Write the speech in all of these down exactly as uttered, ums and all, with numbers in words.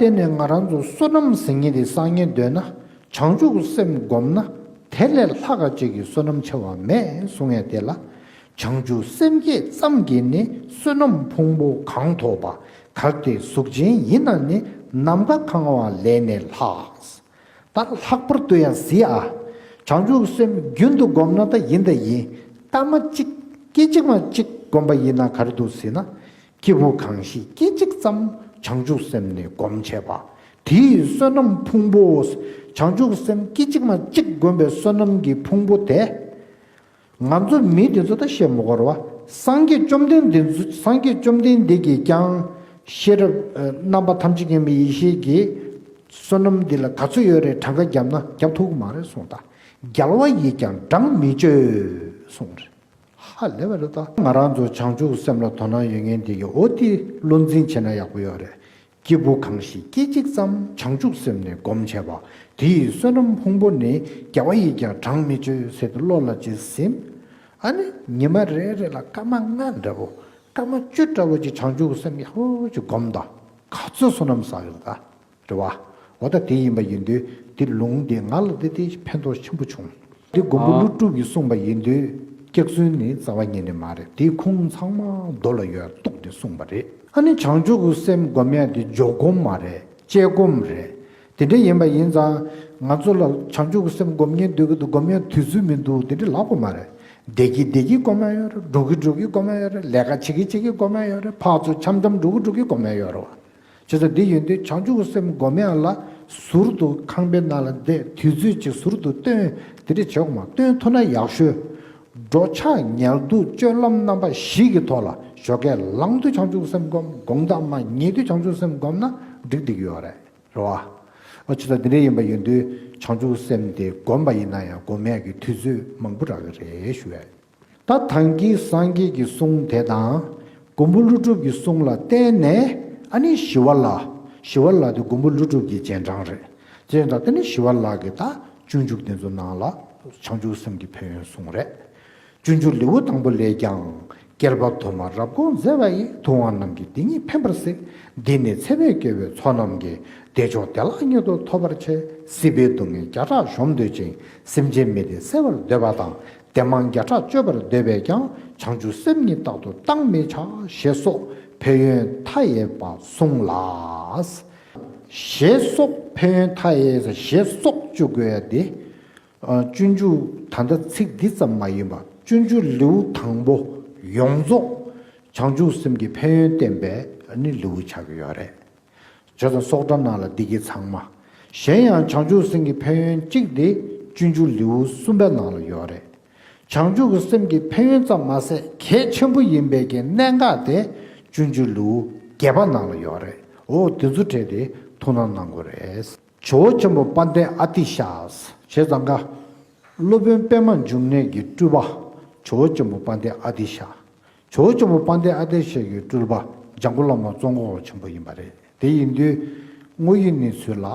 བརྟེན་ནས་ང་རང་ཚོ་བསོད་ནམས་ཟེར་མཁན་དེ་བསགས་ཉན་འདོད་ན། བྱང་ཆུབ་སེམས་བསྒོམས་ན་དེ་ལས་ལྷག་ག་ཅིག་གི་བསོད་ནམས་ཆེ་བ་མེད་གསུང་ཡ་དེ་ལ། བྱང་ཆུབ་སེམས་བསྐྱེད་ཙམ་གྱིས་ནི། བསོད་ནམས་ཕུང་པོ་གང་ཐོབ་པ། གལ་ཏེ་གཟུགས་ཅན་ཡིན་ན་ནི། ནམ་མཁའ་གང་བ་ལས་ནི་ལྷག་ད་ལྷག་པར་དུ་ཡང་གཟིགས་ཨ། བྱང་ཆུབ་སེམས་རྒྱུན་དུ་བསྒོམས་ན་ད་ཡིན་ད་ཡིན། ད་མ་གཅིག་སྐད་ཅིག་མ་གཅིག་བསྒོམས་པ་ཡིན་ན་ག་རེ་འདུག་ཟེར་ན། སྐྱེས་བུ་གང་ཞིག་སྐད་ཅིག་ཙམ་བྱང་ཆུབ་སེམས་ནི་བསྒོམ་བྱས་པ། དེའི་བསོད་ནམས་ཕུང་པོ། བྱང་ཆུབ་སེམས་སྐད་ཅིག་མ་གཅིག་བསྒོམས་པའི་བསོད་ནམས་ཀྱི་ཕུང་པོ་དེ། ང་ཚོ་མི་དེ་ཚོ་ད་བཤད་མི་དགོས་རེད་བ། སངས་རྒྱས་བཅོམ་ལྡན་འདས་ཚོ་སངས་རྒྱས་བཅོམ་ལྡན་འདས་ཀྱིས་ཀྱང་ཤེས་རབ་ཨ་རྣམ་པ་ཐམས་ཅད་མཁྱེན་པའི་ཡེ་ཤེས་ཀྱི་བསོད་ནམས་འདི་ལ་ག་ཚོད་ཡོད་རེད་གྲངས་ཀ་བརྒྱབ་ན་བརྒྱབ་ཐུབ་ཀྱི་མ་རེད་གསུངས། ད་རྒྱལ་བ་ཡིས་ཀྱང་བགྲང་མི་གཅོད་གསུངས་རེད། ཧ་ལས་པ་རེད་ད། ང་རང་ཚོ་བྱང་ཆུབ་སེམས་ལ་དོ་སྣང་ཡོད་མཁན་དེ་གི་འོ་དེ་བློ་འཛིན་བྱས་ན་ཡག་པོ་ཡོད་རེད། སྐྱེས་བུ་གང་ཞིག་སྐད་ཅིག་ཙམ་བྱང་ཆུབ་སེམས་ནི་བསྒོམ་བྱས་པ། དེ་ཡི་བསོད་ནམས་ཕུང་པོ་ནི། རྒྱལ་བ་ཡིས་ཀྱང་བགྲང་མི་གཅོད་ཟེར་ཏེ་བློ་ལ་ཅིག་ཟིན། ཨ་ནི་ཉི་མ་རེ་རེ་ལ་སྐར་མ་ལྔ་འདྲ་བོ། སྐར་མ་བཅུ་འདྲ་བོ་ཅིག་བྱང་ཆུབ་སེམས་ཡག་པོ་ཅིག་བསྒོམ་དང་། ག་ཚོད་བསོད་ནམས་བསགས་ཡོད་ད། རེད་བ། འོ་ད་དེ་ཡིན་པ་ཡིན་དུས་དེ་ལུང་དེ་ང་ལ་དེ་དེ་ཕན་ཐོགས་ཆེན་པོ་བྱུང་། དེ་མགོན་པོ་ཨ། ཀླུ་སྒྲུབ་ཀྱིས་གསུངས་པ་ཡིན་དུས་སྐྱག་རྫུན་ནི་རྩ་བ་ཉིད་ནས་མ་རེད། དེ་ཁུངས་ཚང་མ་རྡོ་ལ་ཡོད་གཏུགས་ཏེ་གསུངས་པ་རེད། ཨ་ནི་བྱང་ཆུབ་ཀྱི་སེམས་སྒོམ་ཡ་དེ་འཇོག་སྒོམ་མ་རེད། དཔྱད་སྒོམ་རེད། དེ་འདྲ་ཡིན་པ་ཡིན་ཙང་ང་ཚོ་ལ་བྱང་ཆུབ་ཀྱི་སེམས་སྒོམ་ཉན་འདོད་ཀྱི་འདུག་སྒོམ་ཡ་དུས་ཚོད་མི་འདུག་དེ་འདྲ་ལབ་དགོས་མ་རེད། བསྡད་ཀྱི་བསྡད་ཀྱི་སྒོམ་ཡ་ཡོད་རེད། འགྲོ་གི་འགྲོ་གི་སྒོམ་ཡ་ཡོད་རེད། ལས་ཀ་བྱེད་ཀྱི་བྱེད་ཀྱི་སྒོམ་ཡ་ཡོད་རེད། ཕར་ཚུར་འཆམ་འཆམ་འགྲོ་གི་འགྲོ་གི་སྒོམ་ཡ་ཡོད་རེད་བ། བྱས་ཙང་འདི་ཡོད་དུས་བྱང་ཆུབ་ཀྱི་སེམས་སྒོམ་ཡ་ལ་ཟུར་དུ་ཁང་པའི་ནང་ལ་བསྡད་དུས་ཚོད་ཅིག་ཟུར་དུ་བཏོན་དེ་འདྲ་བྱེད་དགོས་མ། བཏོན་ཐུབ་ན་ཡག་ཤོས། འགྲོ་འཆག་ཉལ་འདུག་སྤྱོད་ལམ་རྣམ་པ་བཞི་གི་ཐོག་ལ་ཞོགས་ཀས་ལངས་དུས་བྱང་ཆུབ་སེམས་སྒོམ། དགོང་དག་མ་ཉལ་དུས་བྱང་ཆུབ་སེམས་སྒོམ་ན་འགྲིག་འགྲིག་ཡོད་རེད། རེད་བ། ཨ་ཅི་ད་འདི་འདྲ་ཡིན་པ་ཡིན་དུས་བྱང་ཆུབ་སེམས་དེ་སྒོམ་པ་ཡིན་ན་ཡང་སྒོམ་ཡག་གི་དུས་ཚོད་མང་པོ་རག་གི་རེད་ཞུ་ཡ། ད་ཐང་གི་སངས་རྒྱས་ཀྱི་གསུང་དེ་དང་། མགོན་པོ་ཀླུ་སྒྲུབ་ཀྱི་གསུང་ལ་བརྟེན་ནས་ཨ་ནི་ཞི་བ་ལྷ། ཞི་བ་ལྷ་དེ་མགོན་པོ་ཀླུ་སྒྲུབ་ཀྱི་རྗེས་འབྲང་རེད། རྗེས་འབྲང་དེ་ནི་ཞི་བ་ལྷ་གི་ད་སྤྱོད་འཇུག་དེ་ཚོ་ནང་ལ་བྱང་ཆུབ་སེམས་ཀྱི་ཕན་ཡོན་གསུང་རེད། སྤྱོད་འཇུག་ལེའུ་དང་པོ་ལས་ཀྱང་། བསྐལ་པ་དུ་མར་རབ་དགོངས་མཛད་པ་ཡི། ཐུབ་དབང་རྣམས་ཀྱིས་འདི་ཉིད་ཕན་པར་གཟིགས། འདི་ནི་ཚེ་འཕོས་སྐྱེ་བོའི་ཚོགས་རྣམས་ཀྱིས། བདེ་མཆོག་བདེ་བླག་ཉིད་དུ་ཐོབ་པར་བྱེད། སྲིད་པའི་སྡུག་བསྔལ་བརྒྱ་ཕྲག་གཞོམ་འདོད་ཅིང་། སེམས་ཅན་མི་བདེ་སེལ་བར་འདོད་པ་དང་། བདེ་མང་བརྒྱ་ཕྲག་སྤྱོད་པར་འདོད་པས་ཀྱང་། བྱང་ཆུབ་སེམས་ཉིད་རྟག་ཏུ་བཏང་མི་བྱ། ཞེས་སོགས་ཕན་ཡོན་མཐའ་ཡས་པ་གསུངས་ལ། ཞེས་སོགས་ཕན་ཡོན་མཐའ་ཡས། ཞེས་སོགས་བཅུག་དགོས་ཡ་དེ། ཨ། སྤྱོད་འཇུག་ད་ལྟ་ཚིག་འདི་ཙམ་མ་ཡིན་པ་སྤྱོད་འཇུག་ལེའུ་དང་པོ་ཡོངས་རྫོགས་བྱང་ཆུབ་སེམས་ཀྱི་ཕན་ཡོན་བསྟན་པའི་ནི་ལེའུ་ཆགས་ཀྱི་ཡོད་རེད། བྱས་ཙང་སོགས་སྒྲ་ནང་ལ་འདི་གི་ཚང་མ། གཞན་ཡང་བྱང་ཆུབ་སེམས་ཀྱི་ཕན་ཡོན་གཅིག་འདི་སྤྱོད་འཇུག་ལེའུ་གསུམ་པའི་ནང་ལ་ཡོད་རེད། བྱང་ཆུབ་ཀྱི་སེམས་ཀྱི་ཕན་ཡོན་ཙམ་མ་ཟད་གལ་ཆེན་པོ་ཡིན་པའི་གི་གནད་འགག་དེ་སྤྱོད་འཇུག་ལེའུ་བརྒྱད་པ་ནང་ལ་ཡོད་རེད། འོ་དེ་ཚོ་བྲིས་ཏེ་ཐུགས་སྣང་གནང་དགོས་རེད། ཇོ་བོ་ཆེན་པོ་དཔལ་ལྡན་ཨ་ཏི་ཤ། བྱས་ཙང་ཀ། སློབ་དཔོན་པདྨ་འབྱུང་གནས་ཀྱི་སྤྲུལ་པ། ཇོ་བོ་ཆེན་པོ་དཔལ་ལྡན་ཨ་ཏི་ཤ། ཇོ་བོ་ཆེན་པོ་དཔལ་ལྡན་ཨ་ཏི་ཤ་གི་སྤྲུལ་པ་འཇམ་མགོན་བླ་མ་ཙོང་ཁ་པ་ཆེན་པོ་ཡིན་པ་རེད། དེ་ཡིན་དུས་དངོས་ཡོད་གནས་ཚུལ་ལ་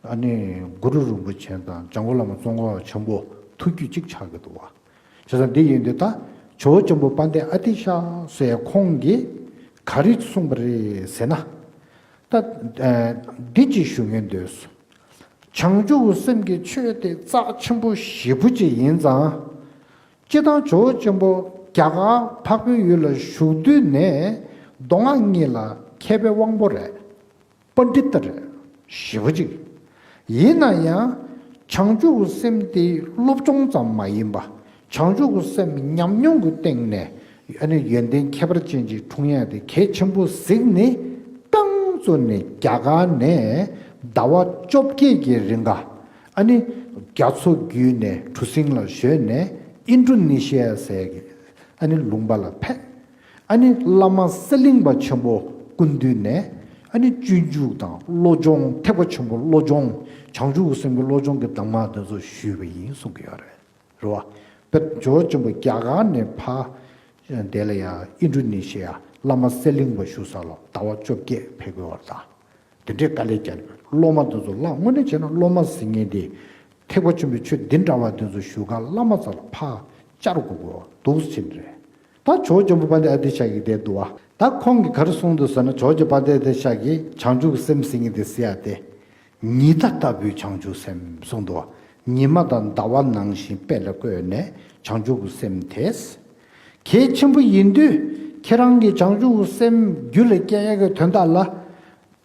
ཨ་ནི་གུ་རུ་རིན་པོ་ཆེ་དང་འཇམ་མགོན་བླ་མ་ཙོང་ཁ་པ་ཆེན་པོ་ཐུགས་རྒྱུད་གཅིག་ཆགས་ཀྱི་འདུག་བ། བྱས་ཙང་འདི་ཡིན་དུས་ད་ཇོ་བོ་ཆེན་པོ་དཔལ་ལྡན་ཨ་ཏི་ཤ་ཟེར་ཁོང་གིས་ག་རེ་གསུངས་པ་རེད་ཟེར་ན། ད་ཨ་འདི་ཅིག་ཞུ་ངེས་འདོད། བྱང་ཆུབ་སེམས་ཀྱི་ཆོས་དེ་རྩ་ཆེན་པོ་ཞེ་པོ་ཅིག་ཡིན་ཙང་། སྤྱིར་བཏང་ཇོ་བོ་ཆེན་པོ་རྒྱ་གར་འཕགས་པའི་ཡུལ་ལ་བཞུགས་དུས་ནས་མདོ་སྔགས་གཉིས་ལ་མཁས་པའི་དབང་པོ་རེད། པཎྜི་ཏ་རེད། ཞེ་པོ་ཅིག་ཡིན་ན་ཡང་བྱང་ཆུབ་སེམས་དེ་སློབ་སྦྱོང་ཙམ་མ་ཡིན་པ། བྱང་ཆུབ་ཀྱི་སེམས་ཉམས་མྱོང་གི་སྟེང་ནས་ཨ་ནི་ཡོན་ཏན་ཁྱད་པར་ཅན་ཅིག་འཁྲུངས་ཡ་དེ་གལ་ཆེན་པོ་གཟིགས་ནས། རྐང་བཙུགས་ནས་རྒྱ་གར་ནས་ཟླ་བ་བཅོ་བརྒྱད་ཀྱི་རིང་ག་ཨ་ནི་རྒྱ་མཚོ་བརྒྱུད་ནས་གྲུ་གཟིངས་ལ་བཞོན་ནས་ཨིན་ཌོ་ནེ་ཤི་ཡ་ཟེར་གི་ཨ་ནི་ལུང་པ་ལ་ཕེབས། ཨ་ནི་བླ་མ་གསེར་གླིང་པ་ཆེན་པོ་སྐུ་མདུན་ནས་ཨ་ནི་སྤྱོད་འཇུག་དང་བློ་སྦྱོང་། ཐེག་པ་ཆེན་པོ་བློ་སྦྱོང་། བྱང་ཆུབ་ཀྱི་སེམས་ཀྱི་བློ་སྦྱོང་གི་གདམས་ངག་འདི་ཚོ་ཞུས་པ་ཡིན་གསུང་གི་ཡོད་རེད། རེད་བ། དཔེ་ཇོ་བོ་ཆེན་པོ་རྒྱ་གར་ནས་ཕར་དེ་ལ་ཡང་ཨིན་ཌོ་ནེ་ཤི་ཡ་བླ་མ་གསེར་གླིང་པ་བཞུགས་ས་ལ་ཟླ་བ་བཅོ་བརྒྱད་ཕེབས་དགོས་པ་དང་། དེ་འདྲའི་དཀའ་ལས་བརྒྱབ་ནས་སློབ་མ་འདི་ཚོ་བླངས། དངོས་གནས་བྱས་ན་སློབ་མ་ཟེར་མཁན་དེ་ཐེག་པ་ཆེན་པོའི་ཆོས་འདི་འདྲ་བ་འདི་ཚོ་ཞུ་ག་བླ་མ་རྩ་ལ་ཕར་བཅར་དགོས་དགོས་པ་འདུག་ཟེར་ནི་རེད། ད་ཇོ་བོ་རྗེ་མོ་དཔལ་ལྡན་ཨ་ཏི་ཤ་གིས་དེ་འདུག་བ། ད་ཁོང་གིས་ག་རེ་གསུངས་འདུག་ཟེར་ན། ཇོ་བོ་རྗེ་དཔལ་ལྡན་ཨ་ཏི་ཤ་གིས་བྱང་ཆུབ་སེམས་ཟེར་མཁན་དེ་ཟེར་ཡ་དེ། ཉི་ཟླ་ལྟ་བུའི་བྱང་ཆུབ་སེམས་གསུངས་འདུག་བ། ཉི་མ་དང་ཟླ་བ་ནང་བཞིན་དཔེ་ལ་བཀོད་ནས་བྱང་ཆུབ་སེམས་དེ། གལ་ཆེན་པོ་ཡིན་དུས་ཁྱེད་རང་གིས་བྱང་ཆུབ་སེམས་རྒྱུད་ལ་སྐྱེ་ཡ་གི་དོན་དག་ལ།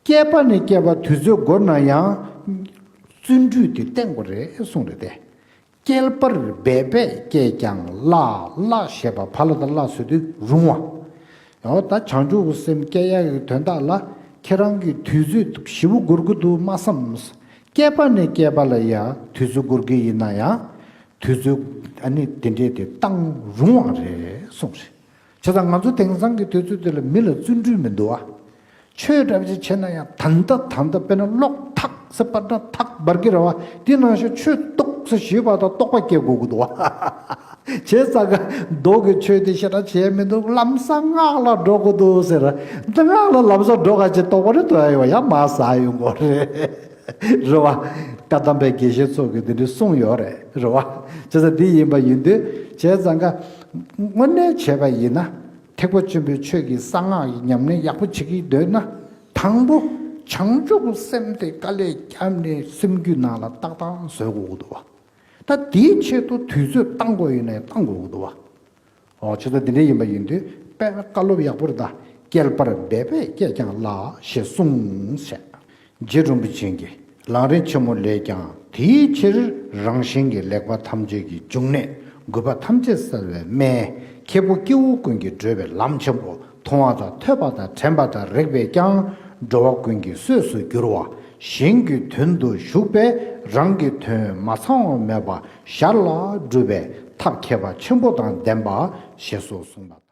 བསྐལ་པ་ནས་བསྐལ་པ་དུས་ཚོད་འགོར་ན་ཡང་། བརྩོན་འགྲུས་དེ་བསྟེན་དགོས་རེད་གསུངས་རེད་དེ། བསྐལ་པར་འབད་པས་སྐྱེས་ཀྱང་བླ། བླ་ཞེས་པ་བ་ལ་ད་བླ་ཟེར་དུས་རུང་བ། ཡང་ད་བྱང་ཆུབ་སེམས་སྐྱེ་ཡག་གི་དོན་དག་ལ་ཁྱེད་རང་གིས་དུས་ཚོད་ཞེ་པོ་འགོར་གི་འདུག་མ་བསམ། བསྐལ་པ་ནས་བསྐལ་པ་ལ་ཡང་དུས་ཚོད་འགོར་གི་ཡིན་ན་ཡང་། དུས་ཚོད་ཨ་ནི་དེ་འདྲས་དེ་བཏང་རུང་བ་རེད་གསུངས་རེད། བྱས་ཙང་ང་ཚོ་དེང་སང་གི་དུས་ཚོད་དེ་ལ་མི་ལ་བརྩོན་འགྲུས་མི་འདུག་ཨ། ཆོས་འདྲ་པོ་ཅིག་བྱས་ན་ཡང་ད་ལྟ་ད་ལྟ་དཔེར་ན་གློག་ཐག་ཟེར་པ་འདྲ་ཐག་འབར་གི་རེད་བ། དེ་ནང་བཞིན་ཆོས་ཏོག་ཙམ་ཞུས་པ་དང་རྟོགས་པ་སྐྱེ་དགོས་ཀྱི་འདུག་བ། བྱས་ཙང་ག་མདོ་གི་ཆོས་དེ་ཞེ་དྲག་བྱས་མི་འདུག་ལམ་སང་སྔགས་ལ་འགྲོ་དགོས་འདུག་ཟེར། འདི་སྔགས་ལ་ལམ་སང་འགྲོ་ག་ཅིག་རྟོགས་པ་རེ་ཐོས་ཡོང་ཡང་མ་ཟ་ཡོང་གོ་རེད། རེད་བ། བཀའ་གདམས་པའི་དགེ་བཤེས་ཚོ་གིས་འདི་འདྲ་གསུངས་ཡོད་རེད། རེད་བ། བྱས་ཙང་འདི་ཡིན་པ་ཡིན་དུས་བྱས་ཙང་ག་དངོས་གནས་བྱས་པ་ཡིན་ན། ཐེག་པ་ཆེན་པོའི་ཆོས་ཀྱི་གསང་སྔགས་ཀྱི་ཉམས་ལེན་ཡག་པོ་བྱེད་ཀྱི་འདོད་ན། དང་པོ་བྱང་ཆུབ་སེམས་དེ་དཀའ་ལས་བརྒྱབ་ནས་སེམས་རྒྱུད་ནང་ལ་ཏག་ཏག་བཟོ་དགོས་ཀྱི་འདུག་བ། ད་དེའི་ཆེད་དུ་དུས་ཚོད་བཏང་དགོས་ཡིན་ན་ཡང་བཏང་དགོས་ཀྱི་འདུག་བ། ཨོ། བྱས་ཙང་འདི་འདྲ་ཡིན་པ་ཡིན་དུས་དཔེ་བཀའ་སློབ་ཡག་པོ་རེད་ད། བསྐལ་པར་འབད་པས་སྐྱེས་ཀྱང་བླ་ཞེས་གསུངས་ཞེས། རྗེ་རིན་པོ་ཆེ་གིས་ལམ་རིམ་ཆེན་མོ་ལས་ཀྱང་དེའི་ཕྱིར་རང་གཞན་གྱི་ལེགས་པ་ཐམས་ཅད་ཀྱི་འབྱུང་གནས། རྒུད་པ་ཐམས་ཅད་སེལ་བའི་སྨན། ཁྱེད་པོ་སྐྱེ་བོ་ཀུན་གྱི་བགྲོད་པའི་ལམ་ཆེན་པོ། མཐོང་བ་དང་ཐོས་པ་དང་དྲན་པ་དང་རེག་པས་ཀྱང་། འགྲོ་བ་ཀུན་གྱི་གསོས་སུ་འགྱུར་བ། གཞན་གྱི་དོན་དུ་ཞུགས་པས་རང་གི་དོན་མ་ཚང་བ་མེད་པ་ཞར་ལ་སྒྲུབ་པའི་ཐབས་མཁས་པ་ཆེན་པོ་དང་ལྡན་པ་ཞེས་སོགས་གསུངས་པ།